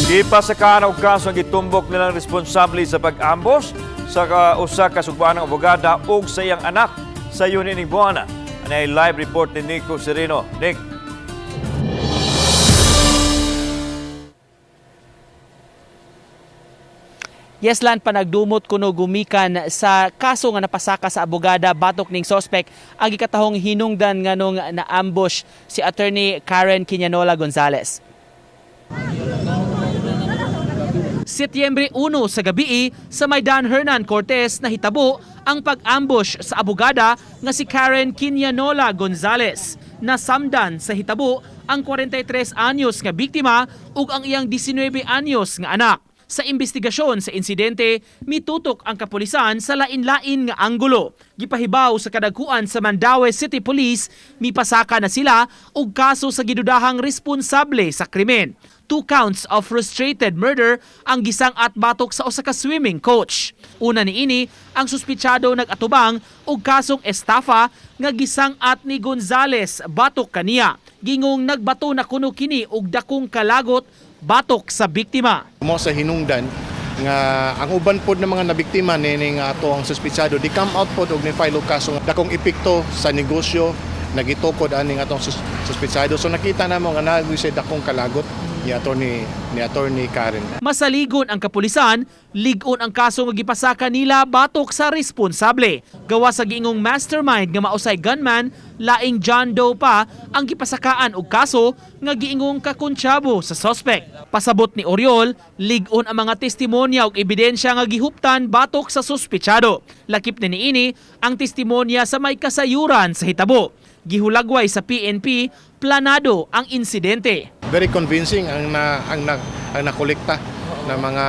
Gipasakaan og kaso ang gitumbok nilang responsable sa pag-ambush sa usa ka sugbaanang abogada ug sa iyang anak sa Yuni ning buwana. Ani ay live report ni Nico Sereno. Nick. Yes, Lan, panagdumot kuno gumikan sa kaso nga napasaka sa abogada batok ning sospek ang gikatahong hinungdan nganong na-ambush si Attorney Karen Quiñanola Gonzales. Setyembre 1 sa gabi sa Maidan Hernan Cortes nahitabo ang pag-ambush sa abogada nga si Karen Quiñanola Gonzales. Nasamdan sa hitabo ang 43 anyos nga biktima ug ang iyang 19 anyos nga anak. Sa investigasyon sa insidente, mitutok ang kapulisan sa lain-lain nga anggulo. Gipahibaw sa kadagkuan sa Mandaue City Police, mipasaka na sila og kaso sa gidudahang responsable sa krimen. 2 counts of frustrated murder ang gisang-at batok sa usa ka swimming coach. Una niini, ang suspitsado nag-atubang og kasong estafa nga gisang-at ni Gonzales batok kaniya. Gingong nagbato na kuno kini og dakong kalagot batok sa biktima. Mo sa hinungdan nga ang uban pod ng mga nabiktima nining ato ang suspitsado di come out pod og ni file og kaso nga dakong epekto sa negosyo nagitukod aning atong suspitsado. So nakita namo nga naa gyud siya dakong kalagot ni Attorney Karen. Masaligon ang kapulisan, lig-on ang kaso nga gipasaka nila batok sa responsable. Gawa sa giingong mastermind nga mausay gunman, laing John Doe pa ang gipasakaan og kaso nga giingong kakuntsabo sa suspect. Pasabot ni Oriol, lig-on ang mga testimonya ug ebidensya nga gihuptan batok sa suspetsado. Lakip ni niini ang testimonya sa may kasayuran sa hitabo. Gihulagway sa PNP, planado ang insidente. Very convincing ang nakolekta ng mga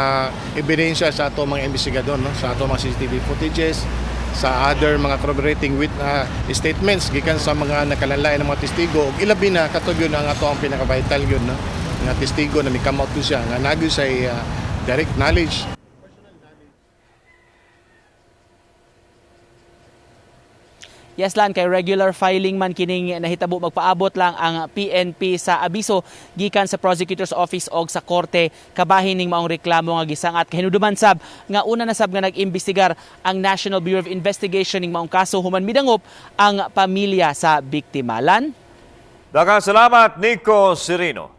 ebidensya sa ato mga investigador, no, sa ato mga CCTV footages, sa other mga corroborating with statements gikan sa mga nakalanlain ng mga testigo, ug ilabi na kato gyud ang ato ang pinaka-vital gyud, no, nga testigo na mi come out gyud siya nga naa gyud say direct knowledge. Yes, Lan, kay regular filing man kining nahitabo, magpaabot lang ang PNP sa abiso gikan sa Prosecutor's Office og sa korte kabahin ning maong reklamo nga gisangat. Kahinuduman sab nga una na sab nga nag-imbestigar ang National Bureau of Investigation ning maong kaso human midangop ang pamilya sa biktima. Lan? Daghang salamat, Nico Sereno.